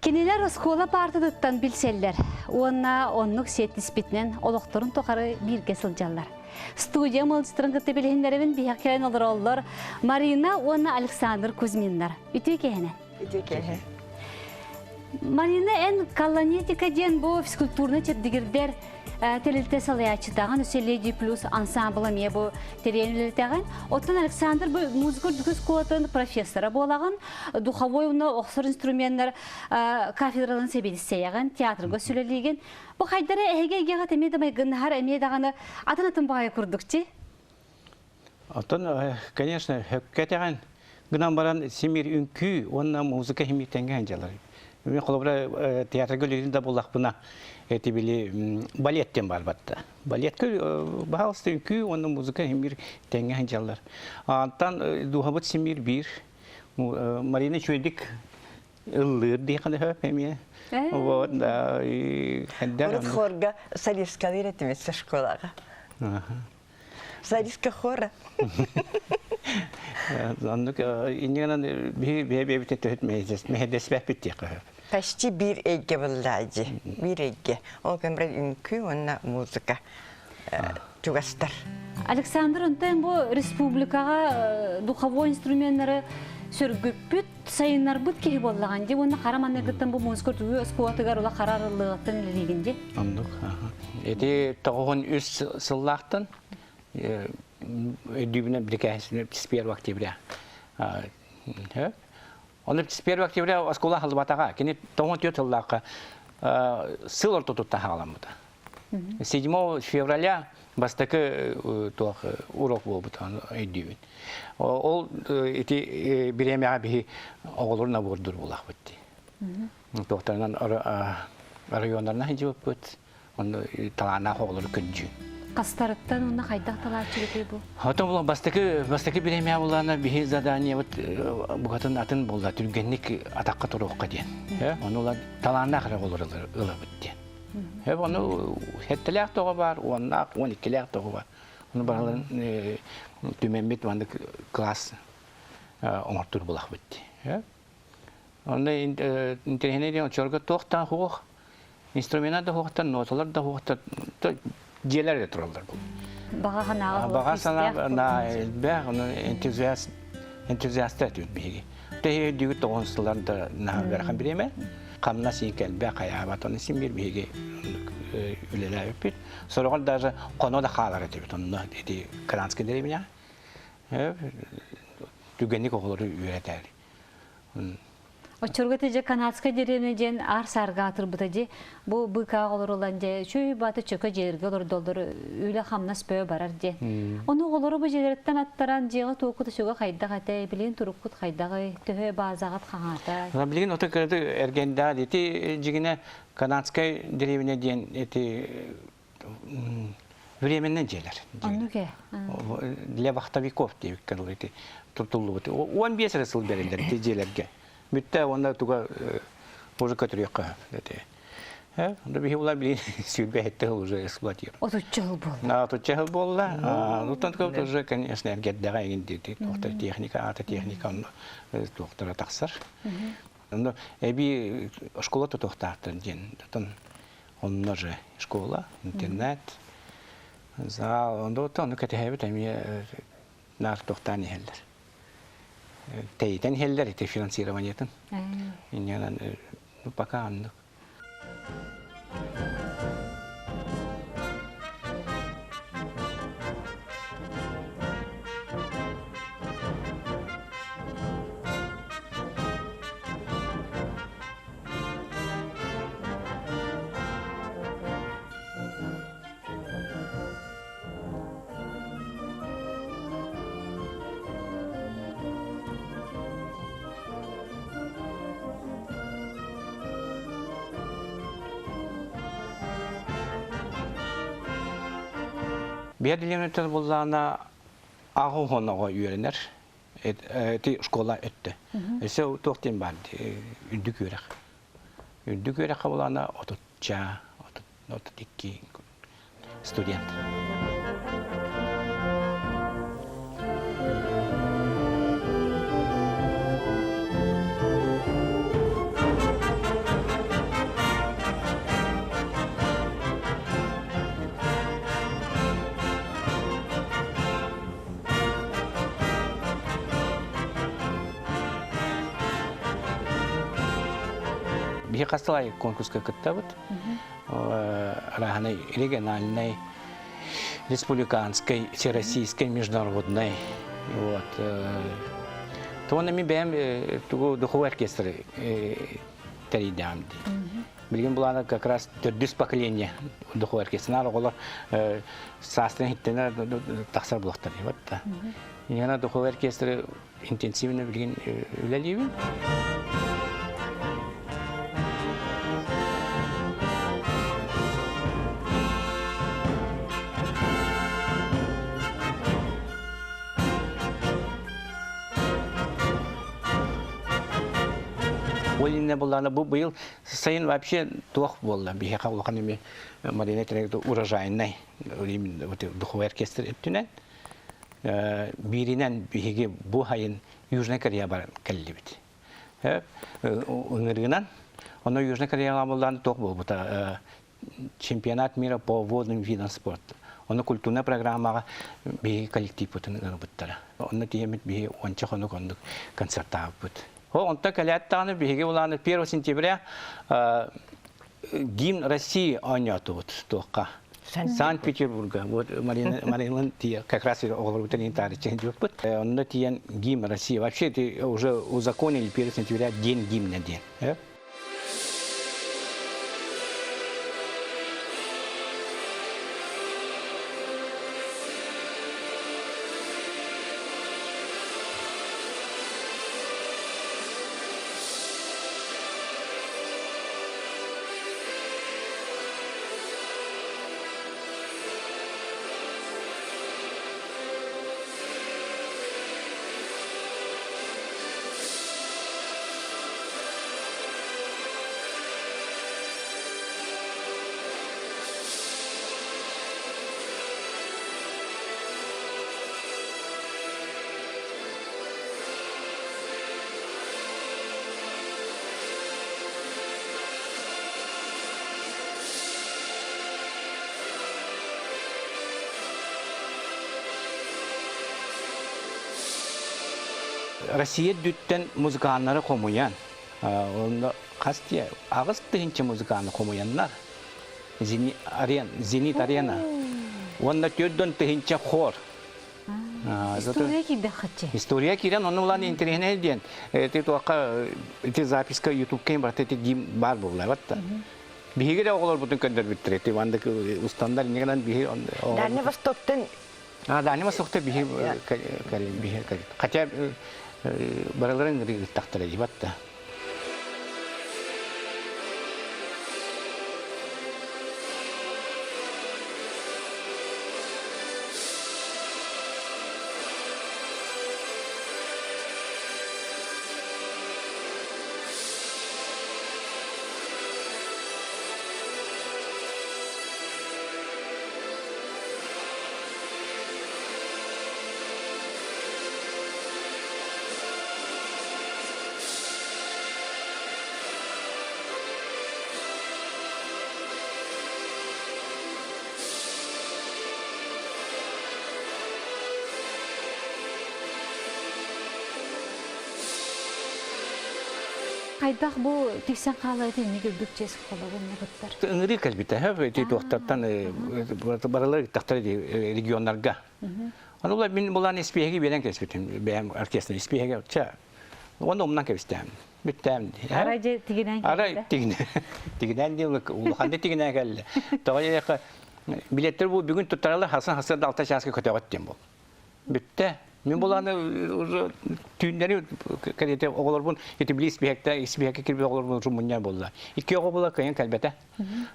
Кинилэр оскуола паартатыттан билсэллэр уонна оннук сиэттиспитинэн олохторун тухары бииргэ сылдьаллар. Студия ыалдьыттарын кытта билиһиннэрэбин биһиэхэ кэлэн олороллор Марина уонна Александр Кузьминнар. Үтүө киэһэнэн. Үтүө киэһэ. Марина, эн колонетика диэн бу физкультурнай чэбдигирдэр тэрилтэ салайааччытаҕын, өссө Леди Плюс ансамбл эмиэ бу тэрийэн үлэлэтэҕин. Оттон Александр бу музыка үрдүкү оскуолатын профессора буолаҕын, духовой уонна охсор инструменнар кафедраларын сэбиэдиссэйэҕин, театрга сүлэлиигин. Бу хайдара эһиги эйгэҕит эмиэ да майгыннаһар, эмиэ даҕаны атын-атын баҕайы курдук чи? Оттон, конечно, хөккөтэҕин гынан баран симир үҥкүү уонна музыка химир тэҥҥэ дьалар. Мен холобура театрга үлэлиир да буоллахпына эти били балет диэн бар батта. Балетка баһаалыста үҥкүү уонна музыка химир тэҥҥэ дьаллар. Антан дууһабыт симир биир. Марина үчүгэйдик ыллыыр диэххэ сөп эмиэ. Вот, да, и Урут хорга солисткалыыр этим школаҕа. Солистка хора. Оннук иннигэнэн биһи бэйэ-бэйэбитин төһөт мэһэдэспэппит диэххэ сөп. Почти биир эйгэ буллаадьы. Биир эйгэ. Ол кэмрэ үҥкүү уонна музыка чугастар. Александр, онтон бу республикаҕа духовой инструменнары сөргүппүт, сайыннарбыт киһи буоллаҕын дии уонна хара манныгыттан бу музыка үрдүгү оскуолатыгар ула хара арыллыаҕыттан үлэлиигин дии. Оннук. Ити 93 сыллаахтан өйдүүбүнэн бирикээһин 1 октября. Оны 1 октября оскуола аһыллыбатаҕа. Кини 94 сыллаахха сыл ортотуттан хаҕаламмыта. 7 февраля бастакы туох урок буолбут өйдүүбүн. Ол ити бириэмэҕэ биһи оҕолору набордуур буолахпыт дии. Туохтарынан районнарынан сылдьыбыппыт. Онно талааннаах оҕолору көрдүү. Хастарыттан уонна хайдах талааччыгытый бу? Отон була бастакы бастакы бириэмэ буллаана биһи заданиебыт букатын атын буолла түргэнник атахха туруохха диэн. Ону талааннаах эрэ оҕолору ылабыт диэн. Эп ону сэттэлээх тоҕо баар, уоннаах, 12-лээх тоҕо баар. Ону барыларын түмэммит маннык класс оҥортуур булахпыт дии. Онно интэриэһинэй диэн оччолорго туохтан хуох, инструмена да хуохтан, ноталар да хуохтан, дьиэлэр эрэ тураллар бу. Баҕа санааҕа Баҕа санаа элбэх, ону энтузиаст энтузиаста этибит биһиги. Тэһи өйдүүгүт тоҕон сыллар да наһаа ыарахан бириэмэ. Хамнас иин кэлбэ хайаабат, оны син биир биһиги үлэлээбиппит. Сороҕор даже хоно да хаалар этибит онно ити Кранский деревня. Түгэнник оҕолору үөрэтээр. Оччорго дьэ канадскай деревня диэн аар саарга аатырбыта дии. Бу быыкаах олорулан дьэ үчүгэй бааты чөкө дьиэлэргэ олордоллор үлэ-хамнас бөҕө барар диэн. Ону оҕолору бу дьиэлэриттэн аттаран дьиэҕэ туоккут үчүгэй хайдах этэ, билигин туруккут хайдаҕый, төһө баазаҕыт хаҥаата? Билигин ото кыраты эргэндэҕэ ити дьигинэ канадскай деревня диэн ити временный дьиэлэр. Оннук ээ. Для вахтовиков диэбиккэ дылы ити тутуллубут. 15 эрэ сыл бэриллэр ити дьиэлэргэ. Бүттэ уонна туга уже көтүрүөххэ сөп. Э, биһи була билин сүүрбэ хэттэ сыл уже эксплуатируем. Отучча сыл буолла. Отучча сыл буолла. Ну, тон уже, конечно, эргэрдэҕэ эҥин диэти туохтар техника, ата техника онно туохтара тахсар. Онно эби школа тутуохтаахтар диэн. Онно же школа, интернет, зал, онно ону кэтэһэбит эмиэ наар туохтаан иһэллэр. Тэйитэн иһэллэр ити финансированиетын. Инньэнэн ну пока оннук. Биир дэриэбинэттэн буллаҕына аҕа уһун оҕо үөрэнэр. Ити школа өттө. Өссө туох диэн баар үрдүк үөрэх. Үрдүк үөрэххэ булаана отучча, 32 студент. Биһи хас сыл конкурска кыттабыт. Арааһынай региональнай, республиканскай, всероссийскай, международный. Вот. Туонна мин бэйэм тугу духовой оркестры тэрийдэҕим дии. Билигин булаана как раз төрдүс поколение духовой оркестрнар оҕолор саастарын иһиттэнэр тахсар булахтар. Вот. Яна духовой оркестры интенсивно билигин үлэлиибин. Ол иннэ буллаана бу быйыл сайын вообще туох буолла биһиэхэ улахан эми Марина урожайнай духовой оркестр өттүнэн бииринэн биһиги бу сайын Южная Корея баран кэллибит. Ыҥырыынан. Онно Южная Кореяҕа буллаан туох буолбута чемпионат мира по водным видам спорта. Онно культурнай программаҕа биһиги коллективпытын ыҥырбыттара. Онно тиийэммит биһиги уонча хонук оннук концертаабыппыт. Ол онтон кэлээт даҕаны биһиги улааны 1 сентября гимн России оонньоотубут туохха. Санкт-Петербурга. Вот Марина, Марина как раз оҕолорбутун иин таарыччы дьуоппут. Онно тиийэн гимн России. Вообще это уже узаконили 1 сентября день гимна диэн. Россия дүттэн музыканнары хомуйан, онно хас дие 8000 музыканы хомуяннар. Зенит арена. Уонна 4000 хор. История киирдэххитчи. История киирэн, онно улаан интэриэһинэй диэн. Ити туохха ити записка ютубка барыта ити гимн баар буолла батта. Биһиги да оҕолорбутун көрдөрбүттэр ити мандык устандар иннигинэн биһи Дальний Востоктан А Дальний Востоктан биһи биһи хотя барыларын ыттахтара дибатта. Хайдах бу тиксэн хаалар итинник үрдүк чиэс холобун быттар? Ыҥырыы кэлбитэ, ити туохтартан барылар ыттахтар регионнарга. Аны мин булан испиэһэги биэрэн кэспитим, бэйэм оркестр испиэһэги ча Оны умнан кэбистэм. Бүттэм. Арай же тигинэн Арай тигинэн. Тигинэн диэн улахан да тигинэн кэллэ. Тоҕо диэххэ билеттер бу бүгүн туттаралар хасан хасан алта чааска көтөҕөт диэн бол. Бүттэ. Мин буланы уже түүннэри кэлете оҕолорбун ити билис биһэкте испиһэкке кирбит оҕолорбун уже мунньар буолла. Икки оҕо була кыйын кэлбэтэ.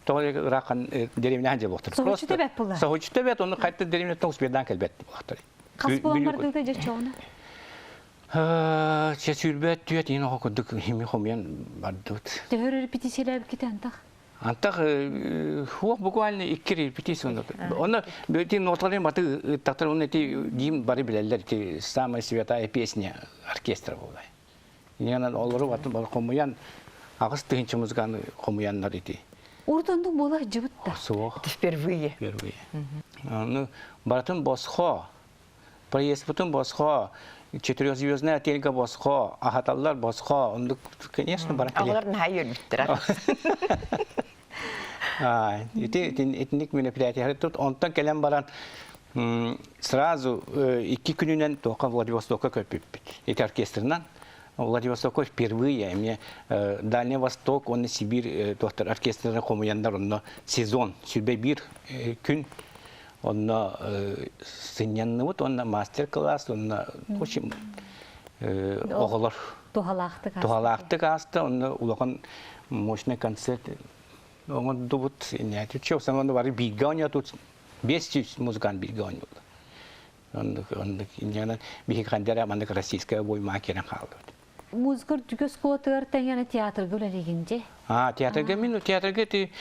Тоҕо ырахан деревняхан же буолтар. Соһуччу бэт була. Соһуччу бэт, оны хайта деревняттан успедан кэлбэт буолтар. Хас буолан бардыгда же чоҕуна? Чэ сүүрбэт түөт иин оҕо курдук хими хомуйан бардыбыт. Төһөр репетициялээбиккит антах? Антах хуох буквально икки репетиция. Онно ити ноталарын баты ыттахтар оны ити гимн бары билэллэр ити самая святая песня оркестра буолай. Инэн олору батын бар хомуйан 8000 музыканы хомуяннар ити. Урут буола сылдьыбыт да. Суох. Впервые. Впервые. Ну, барытын босхо Проездпытын босхо. Четырехзвездный отельга босхо, аһаталлар босхо, оннук, конечно, баран кэлиэх. Оҕолор наһаа үөрбүттэрэ. Ити итинник мероприятие тут онтон кэлэн баран сразу икки күнүнэн туохха Владивостокка көппүппүт. Ити оркестрынан Владивостокка впервые эмиэ Дальний Восток уонна Сибирь туохтар оркестрын хомуйаннар онно сезон сүрбэ биир күн онно сынньанныбыт уонна мастер-класс уонна очень оҕолор туһалаахтык туһалаахтык ааста онно улахан мощный концерт оҥордубут иннээтиччи основном бары бииргэ оонньоотут 500 музыкант бииргэ оонньуулар оннук оннук инньэнэн биһиги ханна маннык российская обойма киирэн хааллыбыт. Музыка үрдүкү оскуолатыгар тэҥҥэ театрга үлэлиигин дии. А театрга мин театрга ити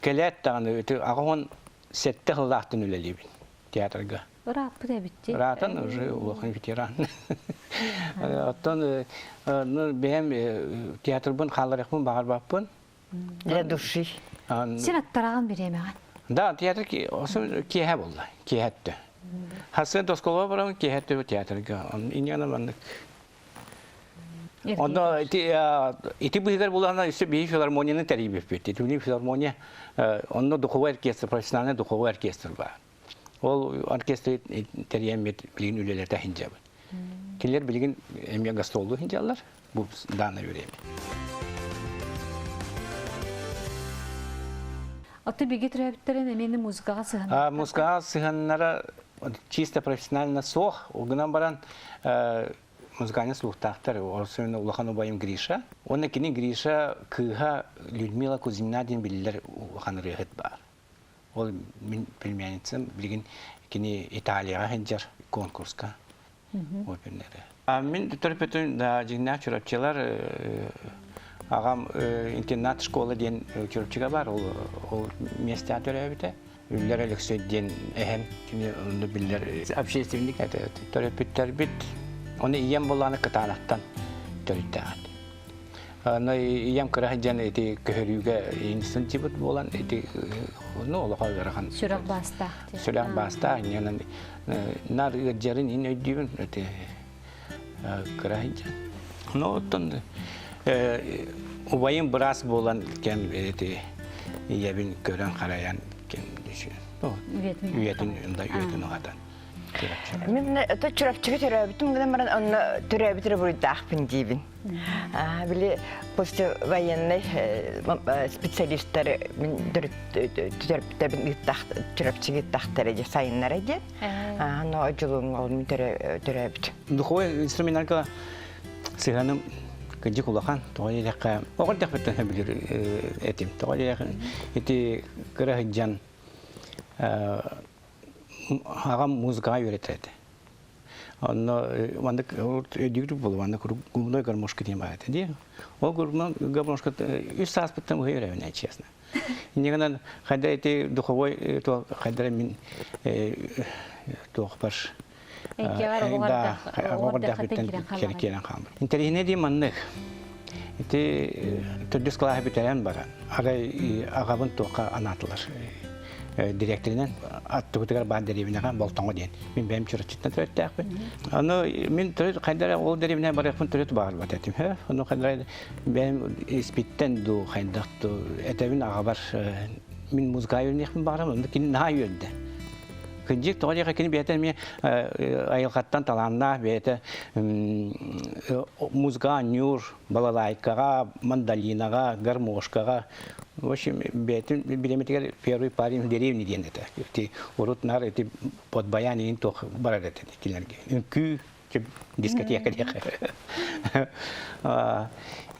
кэлээт даҕаны ити 87 сыллаахтан үлэлиибин театрга. Ырааппыт эбит дии. Ыраатан уже улахан ветеран. Оттон ну бэйэм театрбын хаалларыахпын баҕарбаппын. Для души. Син аттараҕын бириэмэҕин. Да, театр киэһэ буолла, киэһэттэ. Хассын оскуолаҕа бараммын киэһэттэ театрга. Иньяна маннык. Онно ити быһыгар булана өссө биһи филармонияны тэрийбиппит. Ити филармония онно духовой оркестр, профессиональный духовой оркестр бар. Ол оркестры тэрийэммит билигин үлэлэтэ сылдьабыт. Кинилэр билигин эмиэ гастроллуу сылдьаллар бу данное время. Аты биги төрөбүттэрин эмиэ музыкаҕа сыһаннара? Музыкаҕа сыһаннара чисто профессионально суох. Ол гынан баран музыкальный слухтаахтар. Особенно улахан убайым Гриша. Уонна кини Гриша кыыһа Людмила Кузьмина диэн биллэр улахан ырыаһыт баар. Ол мин племянницам билигин кини Италияҕа сылдьар конкурска опернere. Мин төрөппүтүм дьиҥнээх Чурапчылар аҕам интернат школа диэн Чурапчыга бар ол ол миэстэҕэ төрөөбүтэ. Үллэр Өлөксөй диэн эһэм кини онно биллэр общественник этэ. Төрөппүттэрбит оны ийэм буолааны кытаанахтан төрүттээҕит. Аны ийэм кыра сылдьан ити көһөрүүгэ сылдьыбыт буолан ити ну олохо ыарахан. Сүрэх баастаах. Сүрэх баастаах инньэнэн нар ыалдьарын ин өйдүүбүн ити кыра сылдьан. Ну оттон убайым быраас буолан кэм ити ийэбин көрөн харайан кэм үйэтин үйэтин уһатан. Мин Чурапчыга төрөөбүтүм гынан баран онно төрөөбүт эрэ буруйдаахпын диибин. Били послевоенный специалисттар мин төрөппүттэрбин ыыттах Чурапчыга ыыттахтара дии сайыннара диэн. Но дьулуҥ ол мин төрөөбүт. Духовой инструментарга сыһыаным кырдьык улахан. Тоҕо диэтэххэ, оҕо эрдэхпиттэн билэр этим. Тоҕо диэтэххэ, ити кыра сылдьан аҕам музыкаҕа үөрэтэр этэ. Онно маннык өйдүүр буолуо, маннык губной гармошка диэн баар этэ дии. Ол губной гармошка үс сааспыттан уһуйар эбинэ, честно. Инньэ гынан хайда ити духовой хайда мин туохпар да оҕордахпыттан киирэн хаалбыт. Интэриэһинэй дии маннык. Ити төрдүс кылааһы бүтэрэн баран, арай аҕабын туохха анаатылар директорынан аттыбытыгар баар дэриэбинэҕэ Болтоҥо диэн. Мин бэйэм Чурапчыттан төрүттээхпин. Аны мин төрүт хайда эрэ ол дэриэбинэ барыахпын төрүт баҕарбат этим. Ону хайда эрэ бэйэм испиттэн дуу, хайдах дуу этэбин аҕабар мин музыкаҕа үөрэниэхпин баҕарабын. Онно кини наһаа үөрдэ. Кырдьык, тоҕо диэхэ кини бэйэтэ эмиэ айылҕаттан талааннаах, бэйэтэ музыкаҕа оонньуур, балалайкаҕа, мандолинаҕа, гармошкаҕа. В общем, бэйэтин бириэмэтигэр первый парень в деревне диэн этэ. Ити урут наар ити под баян иин туох барар этэ кинилэргэ. Үҥкүү дискотека диэхэ.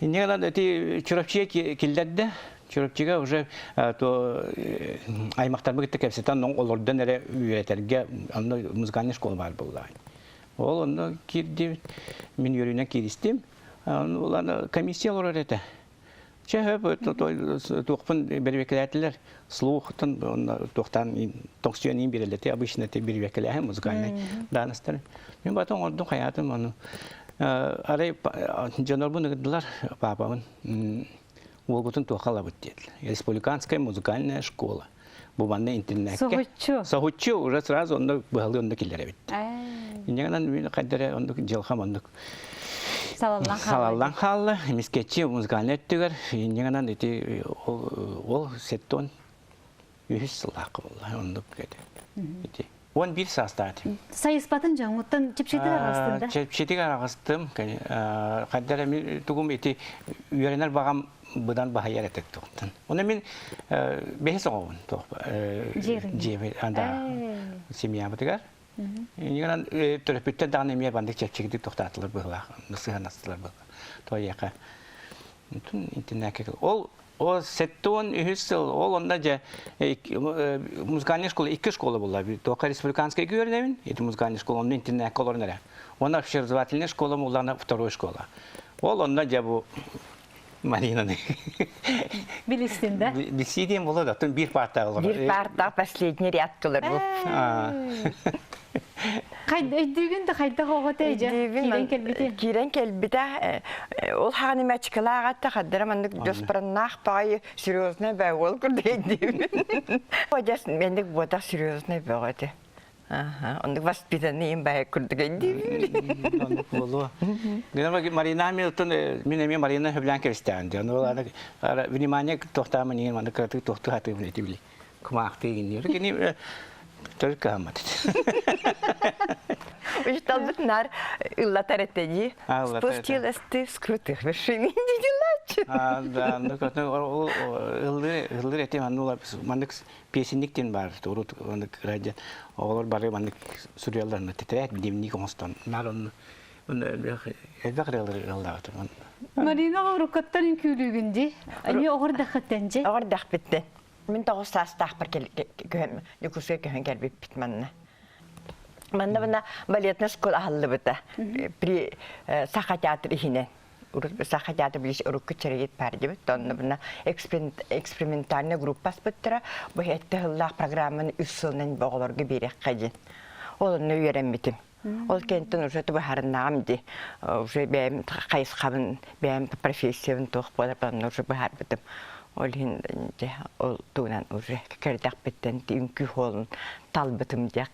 Инньэ гынан ити Чурапчыга киллэрдэ. Чурапчыга уже то аймахтарбы кытта кэпсэтэн олордон эрэ үөрэтэргэ онно музыкальный школа баар буолла. Ол онно киирдим, мин үөрүүнэн кииристим. Улан комиссия олорор этэ. Чэ, туохпун бэрибэкэлээтилэр. Слухтан туохтан тоҥсуйан иин биэрэллэр. Обычно это бирибэкэлээһин музыкальный даныстар. Мин батон оҥордум хайаатым ону. Арай дьонорбун ыгырдылар паапабын. Уолгутун туохха ылабыт диэтилэр. Республиканская музыкальная школа. Бу манна интернетке. Соһуччу. Соһуччу уже сразу онно быһалыы онно киллэрэбит. Инньэ мин хайдара оннук дьылхам оннук Салаллан хаалла. Салаллан хаалла. Мискеччи музыкальный өттүгэр инньэ ити ол сеттон үһүс сыллаахха буолла. Оннук ити. Ити. 11 саастаах этим. Сайыспатын дьоҥҥуттан чэпчэтик араҕастым да? Чэпчэтик араҕастым. Хайдара мин тугум ити үөрэнэр баҕам быдан баһыйар этэ туохтан. Оны мин бэһис оҕобун туох дьиэбит анда семьябытыгар. Инигынан төрөппүттэр даҕаны эмиэ бандык чэпчэкитик тохтаатылар быһылаах, сыһанастылар быһылаах. Тояка. Интернетке ол Ол 73 сыл, ол онно дьэ музыкальная школа икки школа буолла. Тока республиканская үөрэнэбин, ити музыкальная школа, онно интернатка олорон эрэ. Онно общеобразовательная школа буоллаҕына второй школа. Ол онно дьэ бу Маринаны. Билистин да? Билсии диэн буолла да, биир партаҕа олорор. Биир партаҕа последний ряд кылар бу. Өйдүүгүн да хайдах оҕо дьэ киирэн кэлбити? Киирэн кэлбитэ ол хаҕаны мачыкалаах атта хаддара маннык дьоспороннаах баҕайы серьезный бөҕө ол курдук өйдүүбүн. Одьас менник буотах серьезный бөҕө этэ. Оннук воспитанный им баҕайы курдук өйдүүбүн. Оннук буолуо. Марина Милтон мин эмиэ Марина сөбүлээн кэбистэҕин дии. Ону внимание туохтаамын иһин маннык кыратык туохтуу сатыыбын ити били. Кумаахтыы гинниир. Кини төрүт кыһаммат. Учталбыт нар ыллатар этэ дии. Спустилась ты с крутых вершин дилачы. Да, ну ыллыр ыллыр этим аннула маннык песенник ден бар урут маннык радио оҕолор бары маннык суруйаллар тетрадь дневник оҥостон нар онну элбэх ырыалар ыллаабытым. Марина уруккаттан үҥкүүлүүгүн дии. Эмиэ оҕор дахыттан дьэ. Оҕор дахпыттан. Мин 9 саастаахпар көһөн Дьокуускай көһөн кэлбиппит манна. Манна мына балетная школа аһыллыбыта. При Саха театр иһинэн. Саха театр билиш урукку чэрэгит бар дебит. Онно мына экспериментальная группа аспыттара. Бу этте хыллаах программаны үс сылынан оҕолорго биэрэххэ диэн. Ол онно үөрэммитим. Ол кэнтэн уже быһаарыннаҕым ди. Уже бэйэм хайысхабын, бэйэм профессиябын туох буолар онно уже быһаарбытым. Ол иһин дьэ ол тугунан уже кэрдэхпиттэн үҥкүү холун талбытым диэх.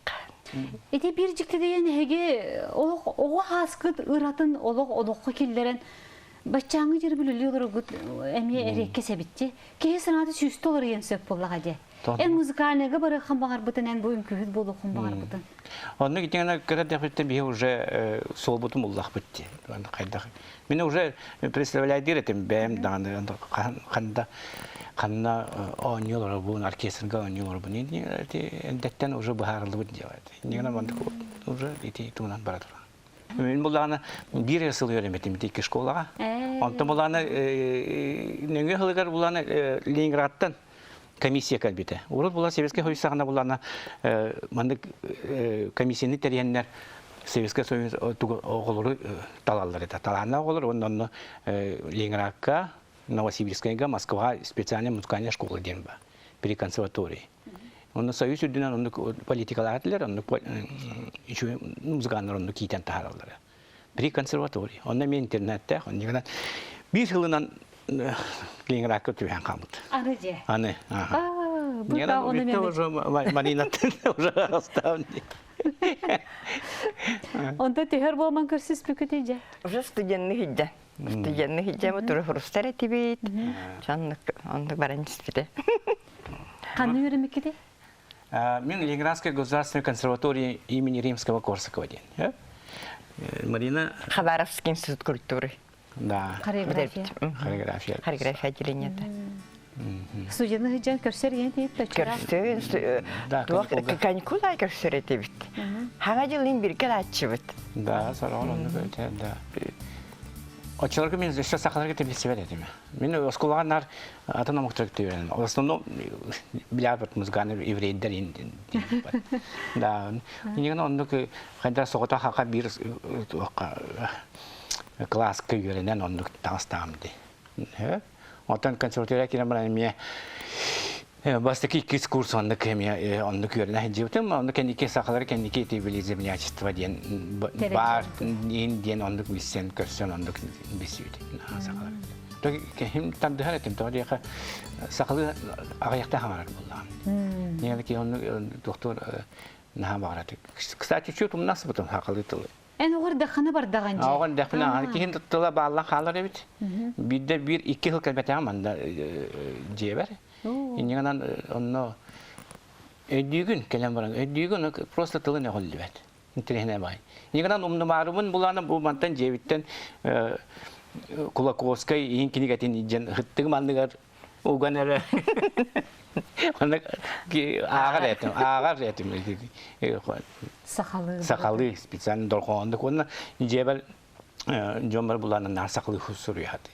Ити биир дьикти деген эһиги олох оҕо хааскыт ыратын олох олоххо киллэрэн баччааҥҥы дьэр бүлүлүү олорогут эмиэ эриэккэ сэбитти. Киһи санаата сүүстэ олоруйан сөп буоллаҕа дии. Эн музыкальныйга барыаххын баҕарбытын, эн бу үҥкүүһүт буолуоххун баҕарбытын. Оннук итиҥэ кыра дэхпиттэн биһи уже суолбутун буллахпыт дии. Хайдах. Мин уже представляйдыр этим бэйэм даҕаны ханда ханна оонньуу олоробун, оркестрга оонньуу олоробун. Эрдэттэн уже быһаарыллыбыт дьыала. Иннигинэ маннык уже ити тугунан бара турар. Мин буллаҕына биир сыл үөрэммитим икки школаҕа. Онтон буллаҕына нөҥүө сылыгар буллаҕына Ленинградтан комиссия кэлбитэ. Урут була Советский Союз саҕана буллаҕына маннык комиссияны тэрийэннэр Советский Союз оҕолору талаллар этэ. Талааннаах оҕолор уонна онно Ленинградка, Новосибирскайга, Москваҕа специальная музыкальная школа диэн бар при консерватории. Онно Союз үрдүнэн оннук политикалаах этилэр, оннук үчүгэй музыканнар оннук киитэн таһаараллара. При консерватории. Онно мен интернеттээх, оннигынан биир сылынан Ленинградка түһэн хаалбыт. Аны же. Аны. Бу уже Маринаттан уже оставлен. Онто түһэр буолман көрсүспүкүт же. Уже студенны хидде. Студенны хидде бу хрустар этибит. Чаннык оннук баран түспүтэ. Ханны үөрэммиккитий? Мин Ленинградская государственная консерватория имени Римского-Корсакова диэн. Марина... Хабаровский институт культуры. Да. Хореография. Хореография. Хореография отделениета. Студенты сыдьан көрсөр иэн тиит Көрсө, каникула көрсөр этибит. Хаҥа дьылын бирге аччыбыт. Да, сороҕор оннук өтө, да. Оччолорго мин өссө сахаларга тэбилсибэт этим. Мин оскуолаҕа нар атын омуктар үөрэним. В основном билябыт музыканы еврейдер Да. Инигин оннук хайда соҕото хака биир класска үөрэнэн оннук таҥастаам ди. Оттон консерватория киирэн баран эмиэ бастакы иккис курс оннук эмиэ оннук үөрэнэ сылдьыбытым. Оннук кэнники сахалар кэнники ити били землячество диэн баар диэн оннук билсэн көрсөн оннук билсибитим сахалар. Киһим тардыһар этим, тоҕо диэхэ сахалыы аҕыйахта хаҥарар буоллаҕым. Ньиэли киһи оннук туохтуур наһаа баҕарар. Кстати, чуть умнасыбытым сахалыы тылы. Эн оҕор даххана бардаҕан дьэ. Оҕор даххана киһин тыла бааллан хаалар эбит. Биирдэ биир икки сыл кэлбэтэҕим манна дьиэбэр. Инньэ онно өйдүүгүн кэлэн баран өйдүүгүн просто тылын өҕүллүбэт. Интэриэһинэй баай. Инньэ умнумаарыбын булаана бу мантан дьиэбиттэн Кулаковскай иһин кинигэтин илдьэн ыһыттыгым анныгар уган эрэ Маннык ааҕар этим, ааҕар этим. Сахалыы. Сахалыы специально дорҕоондук уонна дьиэбэр дьоммор булаана наар сахалыы суруйааты.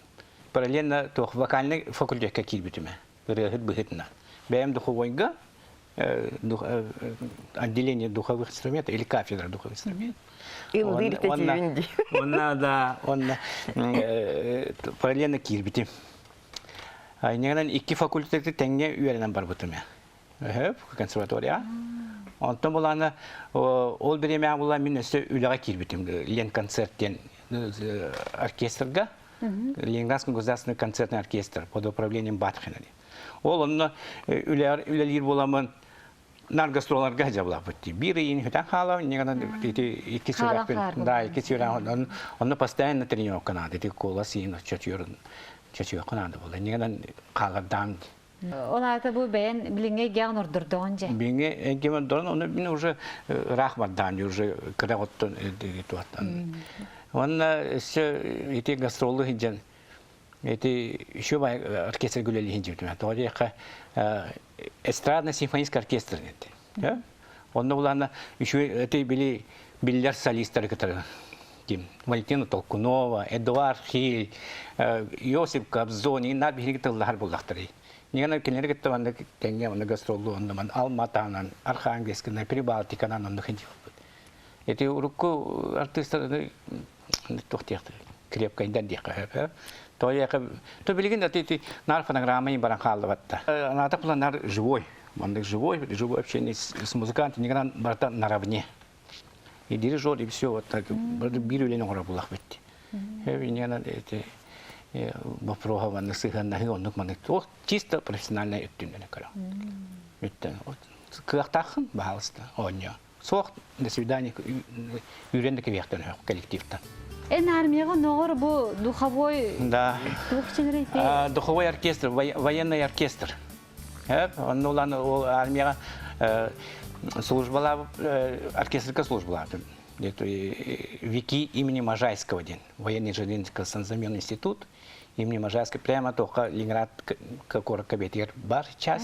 Параллельно туох вокальный факультекка киирбитим ырыаһыт быһыытынан. Бэйэм духовойга отделение духовых инструментов или кафедра духовых инструментов. Ыллыыр тэтиибин дии. Онна да, онна параллельно киирбитим. Инньэ икки факультеты тэҥҥэ үөрэнэн барбытым. Өһөп, консерватория. Онтон булаана ол бириэмэҕэ була мин өссө үлэҕэ киирбитим. Ленконцерт диэн оркестрга. Ленинградский государственный концертный оркестр под управлением Батхина. Ол онно үлэлиир буоламмын нар гастроларга дьабылаппыт дии. Биир ыйын хүтэн хаалам, инньэ ити икки сүрэхпин, да, икки сүрэх, онно постоянно тренировка надо, ити голос иин чочуйорун чочуйуохха наада буолла. Инньэ хаалардаам. Ол аата бу бэйэн билиҥҥи эйгэҕин ордордоҕун дьэ. Билиҥҥи эйгэм ордорон, ону мин уже ыраах бардаан, уже кыра оттон туаттан. Уонна өссө ити гастролу сылдьан Эти еще оркестр үлэлиһин дьибитим. Тоҕо диэххэ эстрадно-симфонический оркестр диэн. Онно булаана еще эти били биллэр солисттары кытары ким Валентина Толкунова, Эдуард Хиль, Иосиф Кобзон, иннар биһиги тыллаһар буллахтары. Нигана кинилэри кытта маннык тэҥҥэ онно гастроллу онно ман Алматанан, Архангельскынан, Прибалтиканан онно хинтибит. Эти урукку артыыстар туох диэхтэр крепкайдар диэххэ сөп. То то билигин да ти нар фонограмма баран хааллыбатта. Аната планар живой. Маннык живой, живой общение с музыкантом никогда барта наравне. И дирижер, и все вот так биир үлэни оҥоро булах битти. Инньэ эти боппуруоһа маннык сыһыаннаһыы оннук маннык туох чисто профессиональный өттүнэн көрө. Өттөн кыахтааххын баһаалыста оонньоо. Суох, до свидания, үүрэн да кэбиэхтэн өөх коллективтан. Эн армияҕа ноҕор бу духовой Да. туох чэнэрэй Духовой оркестр, военный оркестр. Онно улан ол армияҕа службалаабыт оркестрга службалаатым. Вики имени Можайского диэн военно-инженерный санзамен институт имени Можайского прямо тоққа Ленинград куоракка бетигэр бар час.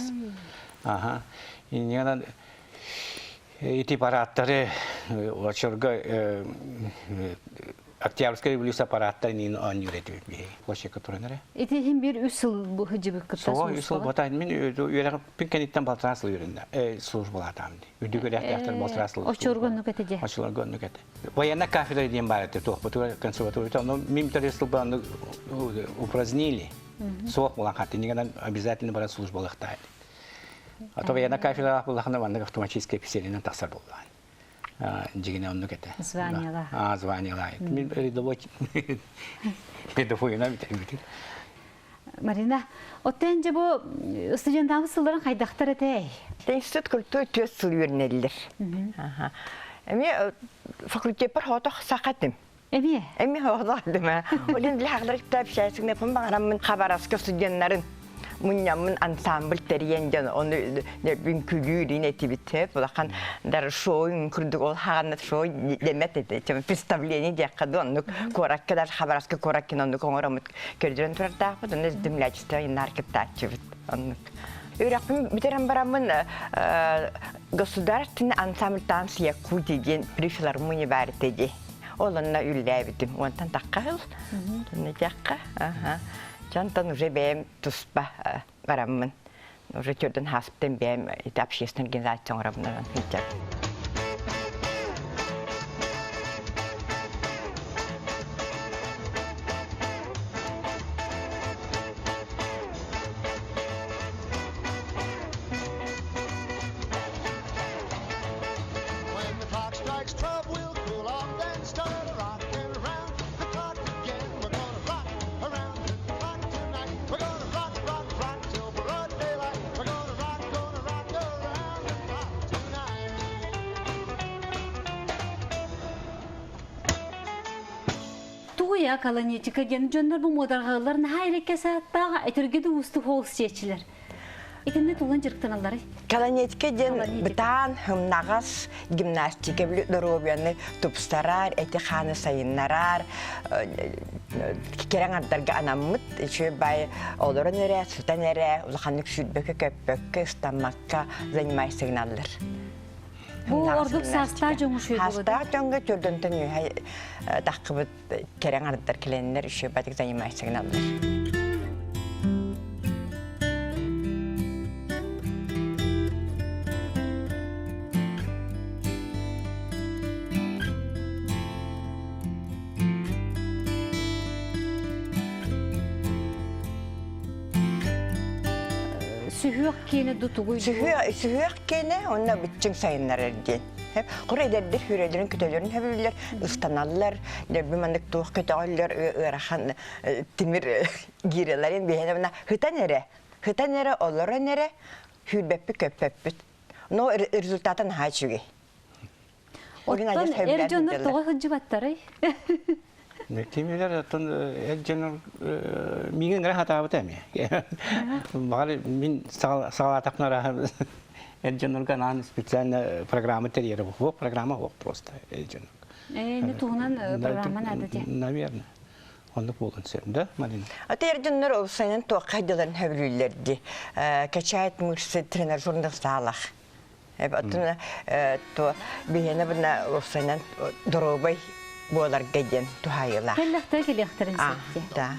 Ага. И Ити парааттары очорго Октябрьская революция аппараттарын оонньуур этибит биһиги площадка туран эрэ. Ити иһин биир үс сыл сылдьыбыт кытта Суох, үс сыл батаан мин үөрэхпин кэнниттэн балтараа сыл үөрэннэ службалаатаам дии. Үрдүк үөрэхтээхтэр балтараа сыл. Оччолорго оннук этэ дии. Оччолорго оннук этэ. Военная кафедра диэн баар этэ туохпутугар консерваторията. Ону мин төрүт сылба ону упразднили. Суох буолан хаттинигынан обязательно баран службалыахтаах этим. А то военная кафедралаах буоллахына маннык автоматическай офицеринэн тахсар буоллаҕын. Дьигинэ оннук этэ. Званиелаах. А, званиелаах. Мин рядовой рядовойунан бүтэрбитим. Марина, оттон дьэ бу студентаабыт сылларын хайдахтар этэй? Институт культуры түөрт сыл үөрэнэллэр. Эмиэ факультеппар хотох саха этим. Эмиэ? Эмиэ хоҕолоодум ээ. Олин билэхлэр кытта общайсыгнаппын баҕараммын Хабаровска студеннарын мунньаммын ансамбль тэрийэн дьон ону үҥкүүлүүр этибит улахан дар шоу курдук ол хаҕанна шоу дэмэт этэ представление диэххэ ду оннук куоракка дар Хабаровска куораккин оннук оҥороммут көрдөрөн турардаахпыт онно землячество иннаар кыттааччыбыт оннук үрэхпин бүтэрэн бараммын государственный ансамбль танц Якутии диэн при филармонии баар этэ дии Ол онно үллээбитим. Уонтан тахха сыл. Тахха. Дьонтон уже бэйэм туспа бараммын. Уже төрдөн хаспытын бэйэм ити общественный организация оҥоробун сылдьар. When the clock strikes 12, we'll cool off and start rocking around the clock again. We're gonna rock around the clock. Тугуя колонетика диэн дьоннор бу муодарҕалар наһаа элекке сааттааҕа этирги да уустук хоол сиэччилэр. Итиннэ тулан дьарыктаналларый? Колонетика диэн бытаан, һымнаҕас гимнастика били доруобуйаны тупсарар, эти-хааны сайыннарар, кэрэ аҥардарга анаммыт үчүгэй баай олорон эрэ, сытан эрэ, улаханнык сүүрбэккэ, көппөккө, ыстаммакка занимайся гыналлар. Бу ордук саастаах дьоҥҥо үчүгэй буолуо. Саастаах дьоҥҥо төрдөнтөн үөһэ таххыбыт кэрэ аҥардар кэлэннэр үчүгэй баайдык занимайся гыналлар. Сүһүөх киэнэ дутугуй Сүһүөх киэнэ уонна быччыҥ сайыннарар диэн. Кура эдэрдэр хүрэлэрин көтөлөрүн хөбүллэр, ыстаналлар, дөрбү маннык туох көтөҕөллөр ыарахан тимир гиирэлэрин биһэнэ мына хытан эрэ, хытан эрэ олорон эрэ хүүрбэппит көппөппүт. Но результата наһаа үчүгэй. Оттон эр дьоннор тоҕо сылдьыбаттарый? Тимирер оттон эр дьоннор миигин эрэ хатаабыта эмиэ. Баҕар мин саҕалаатахпына эр дьоннорго анаан специально программа тэрийэрэ буолуох, программа суох просто эр дьоннорго. Э, туһунан программа надо дии. Наверное. Оннук буолуон сөп, да, Марина? Ата эр дьоннор олусайынан туохха хайдаларын хөбүлүүллэр дии. Качает мышцы тренажерных залах. Оттон то биһиэнэ бына уопсайынан доруобай буоларга диэн туһаайыылаах. Кэллэхтэр кэлиэхтэрин сөп Да.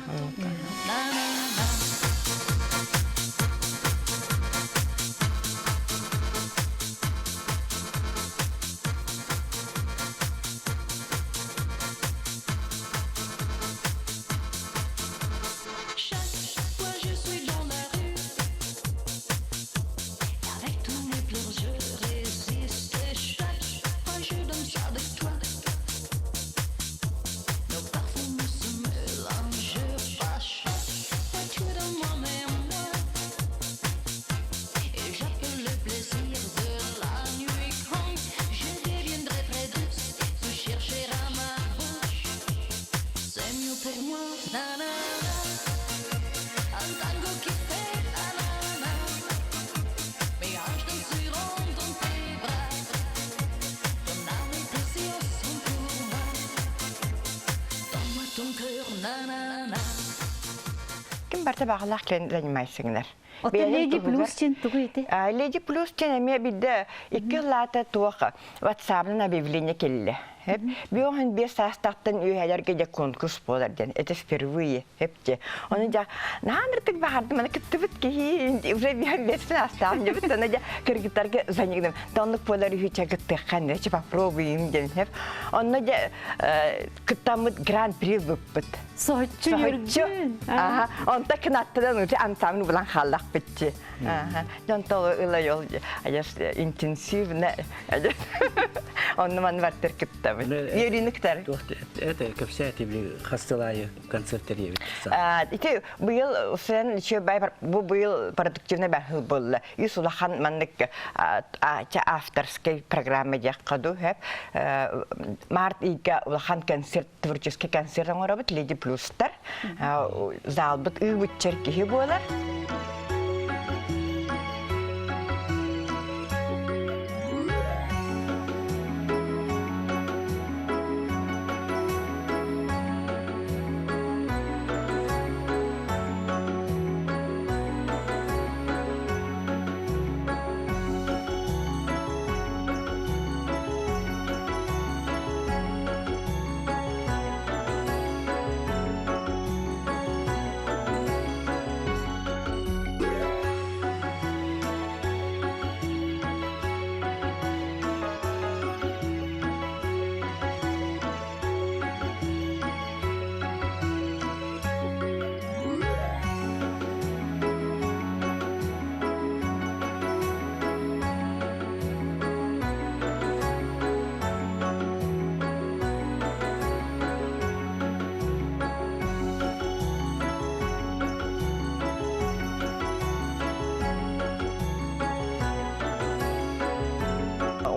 Avec tous mes pleurs, je résiste et chaque fois je danse avec toi. Nos parfums ne se mélangent pas. Chaque fois tu es dans moi, mais moi. Et j'appelle le plaisir de la nuit quand je deviendrai très douce. Tu chercheras ma bouche, c'est mieux pour moi. Na, na, na. Un tango qui fait na, na, na. Mes hanches danseront dans tes bras. Ton âme et tes yeux sont pour moi. Donne-moi ton cœur, na na na. Ким барта баҕалаах кэлэн занимайсыңнар. Оттон Леди Плюс диэн тугу ити? Леди Плюс диэн эмиэ бидде икки ыллаата туох WhatsApp-нан объявление кэллэ. Биоһун биэс саастаахтан үөһэлэргэ дьэ конкурс буолар диэн. Это впервые. Эпте. Оны дьэ нааныртык баҕардым, аны кыттыбыт киһи уже биэс саастаах дебит, аны дьэ кыргыттарга занигным. Тоннук буолар үһүчэ кыттыаххан, эчи попробуем диэн. Онно дьэ кыттаммыт гран-при ылбыппыт. Соһуччу үөрдүн. Аха, онто кынаттынан уже ансамбль булан хааллахпытчы. Аха, дьон толу ыла жол интенсивно. Онну ман бартыр кыттабын. Үөрүүнү кытары. Это кэпсээти били хастылайы концерт тэрийэбит. Ити быйыл сен бу быйыл продуктивный баһыл буолла. Үс улахан маннык авторскай программа диэххэ дуу Март ыйга улахан концерт творческий концерт оҥоробут Леди Плюстар. Залбыт ыыбытчар киһи буолар.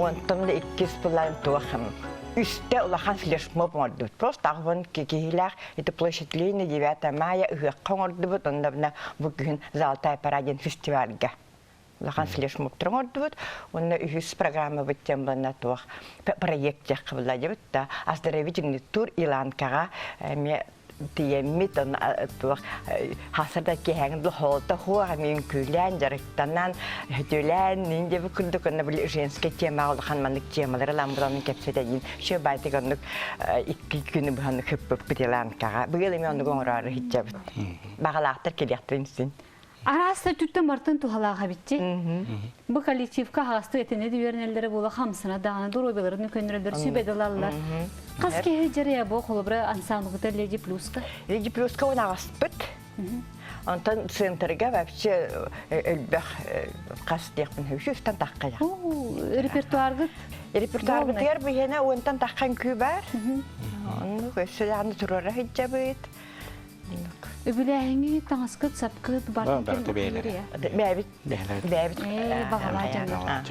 Онтон да иккис былаан туохым. Үстэ улахан флешмоб оҥордубут. Просто аҕабын киһилээх ити площадь Ленина 9 мая ыһыахха оҥордубут. Онно бу күһүн Золотая пора диэн фестивальга улахан флешмобтар оҥордубут. Онно үһүс программабыт диэн буолна туох проект диэххэ буолла дебит да оздоровительный тур Иланкаҕа эмиэ тиийэммит туох хасарда киэһээҥи дохолото хуох эмиэ үҥкүүлээн дьарыктанан хөтүлээн мин диэбит курдук онно били женскэй темаҕа улахан маннык темалары ылан булан кэпсэтэйин шө байтык оннук икки күнү быһан хыппыппыт Иланкаҕа быйыл эмиэ оннук оҥороору сылдьабыт баҕалаахтар кэлиэхтэрин син Араас да өттүттэн бартын туһалаах эбитчи. Бу коллективка аһаҕастык этинэ да үөрэнэллэрэ буола хамсана даҕаны доруобуйаларын көннөрөллөр, сүбэ да ылаллар. Хас киһи дьарыйа бу холобура ансамблгыта Леди Плюска? Леди Плюска он аҕаспыт. Онтон центрга вообще элбэх хас диэхпин үстэн тахха Репертуаргыт? Репертуарбытыгар биһиэнэ уонтан тахха үҥкүү баар. Оннук өссө даҕаны туруора сылдьабыт. Үбүлээһиҥҥи таҥаскыт, сапкыт барытын Барыта бэйэлэрэ. Бэйэбит. Бэйэбит. Баҕалаах дьоннор.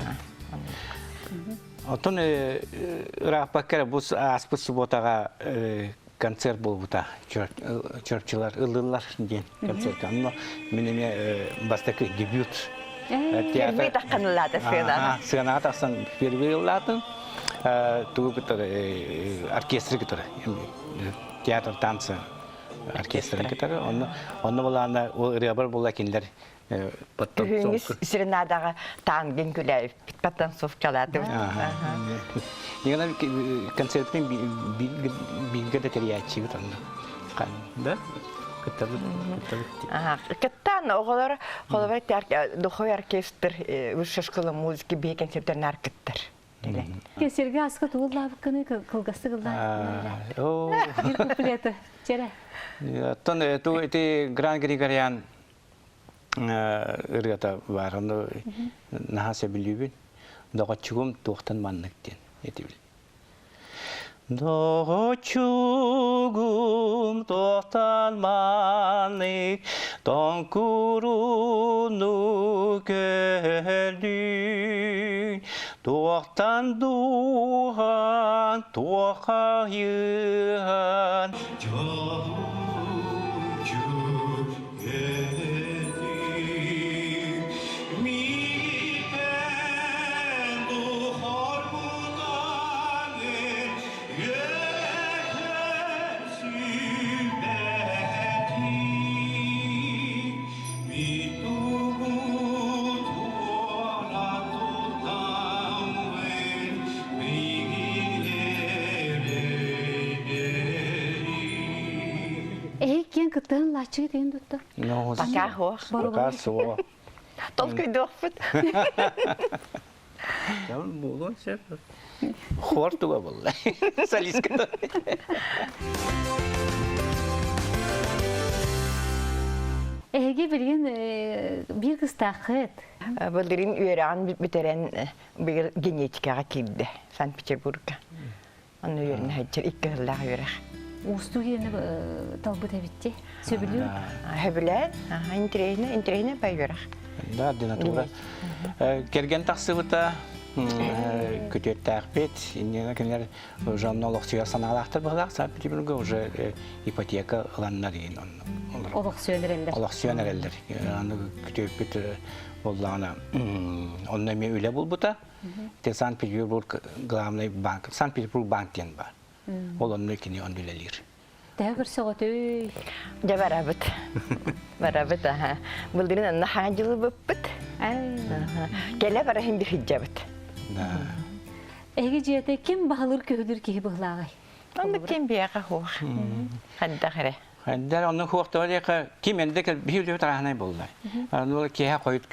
Оттон ырааппакка эрэ бу ааспыт субуотаҕа концерт буолбута. Чурапчылар ыллылар диэн концертка. Онно мин эмиэ бастакы дебют Впервые таххан ыллаата сыанаҕа. Сыанаҕа тахсан впервые ыллаатым. Тугу кытары оркестры кытары театр танца оркестрын кытары. Онно онно булаана ол ырыабар була кинилэр Күһүҥҥү серенадаҕа тангин күлээбиппит потанцовкалаатыбыт. Нигана концертин бииргэ да тэрийээччибит онно. Да? Кыттабыт, кыттабыт. Кыттан оҕолор холобур духовой оркестр высшая школа музыки бии концерттер кыттар. Сиргэ аска тугу ыллаабыккыны кылгастык ыллаабыккыны Биир куплеты. Чэрэ. Оттон ту ити Гран Григорян ырыата баар. Ону наһаа сөбүлүүбүн. Доҕоччугум туохтан маннык диэн этибил. Доҕоччугум туохтан маннык тоҥкуруну көрдүҥ Туохтан дууһан, туохайыһан Дьолуччу этиҥ Миигиттэн духорбутаҥын Үөһэн сүбэтиҥ Эһи киэн кыттыһын лааччыгы тиин тутта. Пока суох. Пока суох. Толкуйдуохпут. Буолуон сөп. Хор туга буолла. Солистка. Эһиги билигин биир кыстааххыт. Былырыын үөрэҕин бүтэрэн быйыл генетикаҕа киирдэ Санкт-Петербурга. Онно үөрэнэ сылдьар икки сыллаах үөрэх. Уустук иэни талбыт эбитти. Сөбүлүүр? Сөбүлээн, интэриэһинэй, интэриэһинэй бай үөрэх. Да, ординатура. Кэргэн тахсыбыта, күтүөттээхпит. Иннинэ кинилэр уже онно олохсуйар санаалаахтар быһылаах. Санкт-Петербурга уже ипотека ыланнар иин онно. Олохсуйан эрэллэр. Олохсуйан эрэллэр. Аны күтүөппүт буоллаҕына, онно эмиэ үлэ булбута. Те Санкт-Петербург главный банк, Санкт-Петербург банк диэн баар. Ол онно кини онно үлэлиир. Төһө көрсөҕөтүй? Дьэ барабыт. Барабыт, аха. Былырыын анна хаҥа дьылыбыппыт. Кэлэ бараһын bir хиджабыт. Эһиги дьиэтэ ким баһылыыр көһүлүр киһи быһылааҕай? Оннук ким биэҕэ хуох. Хайдах эрэ. Хайдар онно хуохтава диэхэ ким энде кэл биһи үлэбит араһынай буолла. Аны киэһэ хойут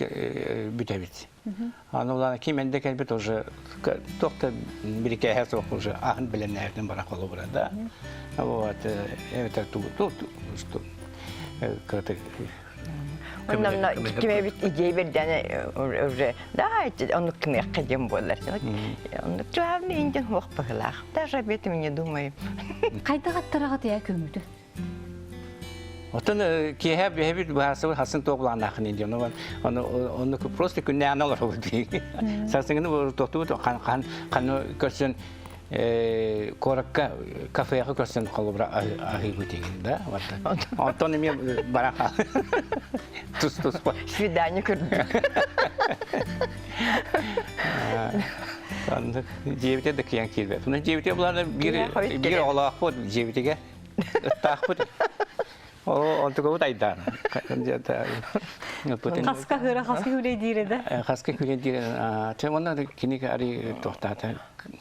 бүтэбит. Аны улаана ким энде кэлбит уже туох да бирикээһэ суох уже аһын билэннээбитин бара холобура да. Вот эбэтэр ту ту что кыраты Онно ким эбит идея бердene уже да оннук кымыахха диэн буолар. Оннук главный индин хуох быһылаах. Даже об этом не думаю. Хайдах аттараҕыт я көҥүтү? Оттон киэһэ биһэбит быһаарсыбыт хасын туох былааннаахын диэн ону ону просто күннээн олоробут. Сарсыҥҥыны тохтубут хан хан ханы көрсөн. Куоракка кафеҕа көрсөн холобура аһыыбыт игин да. Онтон эмиэ бара тус-туспа. Свидание көрдүк. Дьиэбитэ да киэн киирбэт. Мына дьиэбитэ булана биир биир оҕолоохпут дьиэбитигэр ыттаахпыт. О, онтугабыт айдаан. Хаска хыра хаска хүлэй диирэ да. Хаска хүлэй диирэ. Чэ онно кини ари тохтаата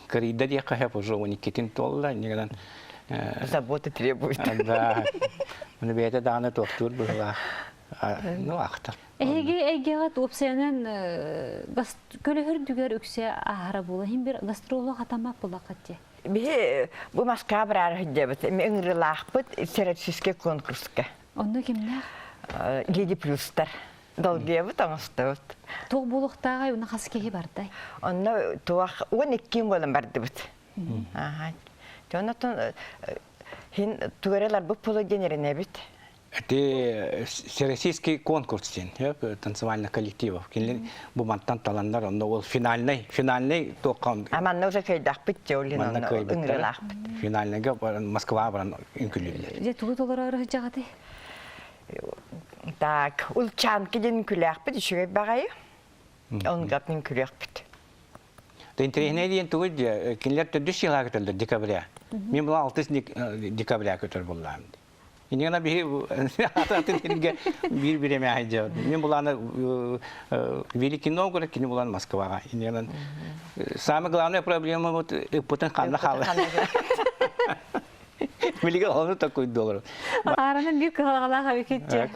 кырыйда диэххэ сөп уже он иккитин туолла иннигинэн Заботы требует. Да. Маны бэйэтэ даҕаны туохтуур быһыылаах. Ну, ахтар. Эһиги эйгэҕит уопсайынан көлөһөрдүгэр үксэ аһара буола. Хин бир гастролог атамак булакат же. Биһи бу Москва бараары сылдьабыт. Эми ыҥырыылаахпыт всероссийскай конкурска. Онно кимнээх? Леди Плюстар. Долгуйабыт оҥостубут. Туох буолуохтааҕай, уна хас киһи бардай? Онно туох 12 буолан бардыбыт. Аха. Оннотон хин тугэрэларбыт буолуо диэн эрэнэбит. Это всероссийский конкурс диэн, танцевальных коллективов. Кинилэр бу мантан таланнар, онно ол финальный, финальный туохха А манна уже кыайдахпыт дьэ, ол манна кыайбыттар. ыҥырылаахпыт. Финальныйга баран Москва баран үҥкүлүүллэр. Дьэ тугу толороору сылдьаҕытый? Так, Улчанки диэн үҥкүүлээхпит үчүгэй баҕайы. Онгап үҥкүүлүөхпүт. Интэриэһинэй диэн тугуй дьэ, кинилэр төрдүс сыалаа көтөллөр декабря. Мин була 6 декабря көтөр буллаам. Иннигана биһи атын сиргэ биир бириэмэ айдьа. Мин булааны Великий Новгород, кини булан Москваҕа. Иннигана самая главная проблема вот ыппытын ханна хаалар. Билигин ону такой доллар. Ааранан биир кыһалҕалаах эбикитчэ.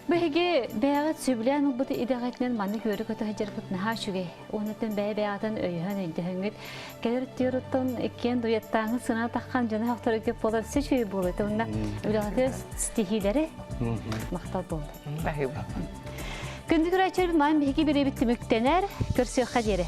Биһиги бэйэҕит сөбүлээн ылбыт идэҕитинэн маннык үөрэ-көтө сылдьарбыт наһаа үчүгэй. Уоннаттан бэйэ-бэйэҕитин өйөһөн өйдөһөҥҥүт кэлэр өттүгэр иккиэн дуйаттааҥҥыт сына таххан дьону хохторго буолар өссө үчүгэй буолуо этэ. Уонна үлэҕитигэр ситиһиилэри махтал буолла. Баһыыба. Күндү көрөөччүлэрбит, маан биһиги бириэбит түмүктэнэр. Көрсүөххэ диэри.